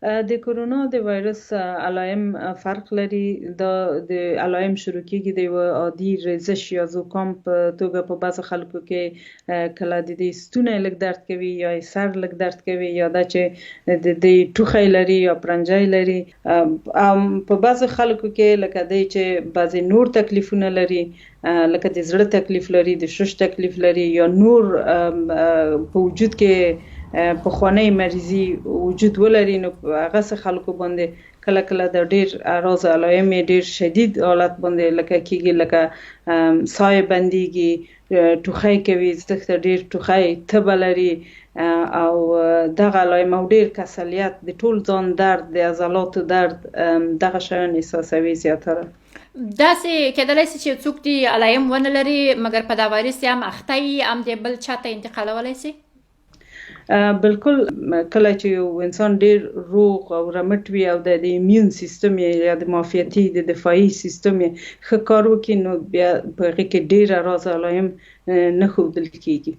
د کرونا د وایرس علایم فرق لري. دا د علایم شروع کیږي د یو عادي ریزش یا زکام په توګه. په بعضو خلکو کې کله د دې ستونی لږ درد کوي، یا یې سر لږ درد کوي، یا دا چې د دې ټوخی لري یا پرنجی لري. په بعضو خلکو کې لکه دی چې بعضې نور تکلیفونه لري، لکه د زړه تکلیف لري، د شش تکلیف لري، یا نور په وجود کې پخوانۍ مریضي وجود ولري، نو هغه څه خلکو باندې کله کله د ډیر اعراض علایم ډیر شدید حالت باندې لکه کیږي، لکه ساه بندیږي، ټوخی کوي، زښته ډیر ټوخی، تبه لري او دغه علایم او ډیر کسلیت، د ټول ځان درد، د عضلاتو درد، دغه شیان احساسوي زیاتره. داسې کېدلی شي چې څوک دې علایم ونه لري مګر په دا وایرس هم اخته وي، هم دې بل چاته انتقالولی شي؟ بالکل، کله چې یو انسان ډیر روغ او رمټ وي او د ایمیون سیستم یا د معافیتي د دفاعي سیستم یې ښه کار وکړي، نو بیا په هغې کې ډیر اعراض علایم نه ښودل کیږي.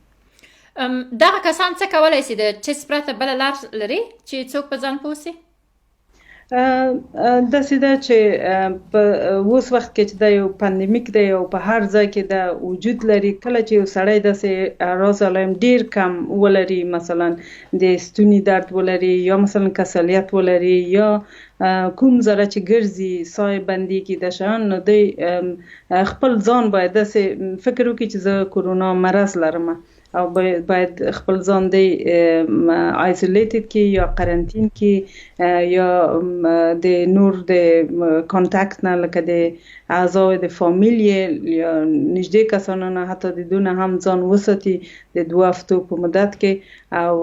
دغه کسان څه کولای شي؟ د ټیسټ پرته بله لار لري چې څوک په ځان پوه شي؟ داسې ده چې په اوس وخت کې چې دا یو پاندمیک دی او په هر ځای کې دا وجود لري، کله چې یو سړی داسې اعراض علایم ډیر کم ولري، مثلا د ستوني درد ولري یا مثلا کسلیت ولري یا کوم ذره چې ګرځي ساه یې بندیږي، دا شیان، نو دی خپل ځان باید داسې فکر وکړي چې زه کرونا مرض لرم او باید خپل ځان دی آیزولیټډ کی یا قرنطین کی یا د نور د کانټاکټ نه، لکه د اعضاو د فامیل یا نږدې کسانو نه، حتی د دونه هم ځان وساتي د 2 هفتو په مدت کې. او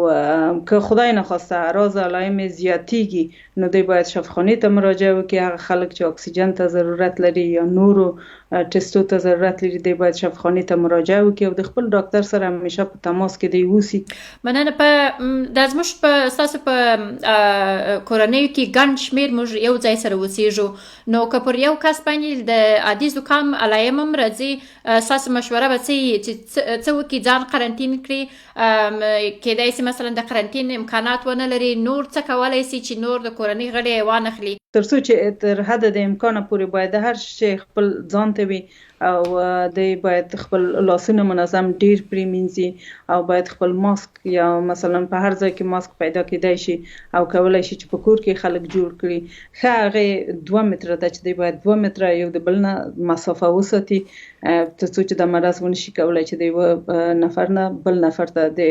که خدای نخواسته اعراض علایم زیاتیږي، نو دوی باید شفاخانې ته مراجعه وکړي. هغه خلک چې اکسیجن ته ضرورت لري یا نورو ټیسټو ته ضرورت لري، دوی باید شفاخانې ته مراجعه وکړي او د خپل ډاکټر سره همیشه په تماس کې دی اوسي. مننه. په دا زموږ په ستاسو په کورنیو کې ګڼ شمېر موږ یو ځای سره اوسېږو، نو که پر یو کس باندې د عادي زکام علایم هم راځي، ستاسو مشوره به څه وي چې څه وکړي؟ ځان قرنطین کړي؟ کېدای شي مثلا د قرنطین امکانات ونه لري، نور څه کولای شي چې نور د کورنۍ غړي یې وانخلي؟ تر څو چې تر حد د امکانه پورې باید هر شی خپل ځان ته وي او دی باید خپل لاسونه منظم ډیر پریمینځي او باید خپل ماسک یا مثلا په هر ځای کې ماسک پیدا کېدای شي او کولای شي چې په کور کې خلک جوړ کړي، ښه هغه 2 متره ده چې دی باید 2 متره یو د بل نه مسافه وساتي، تر څو چې دا مرض ونه شي کولای چې د یوه نفر نه بل نفر ته د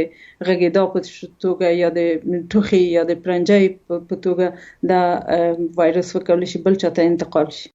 غږېدا په توګه یا د ټوخي یا د پرنجۍ په توګه دا وایرس وکولی شي بل چاته انتقال شي.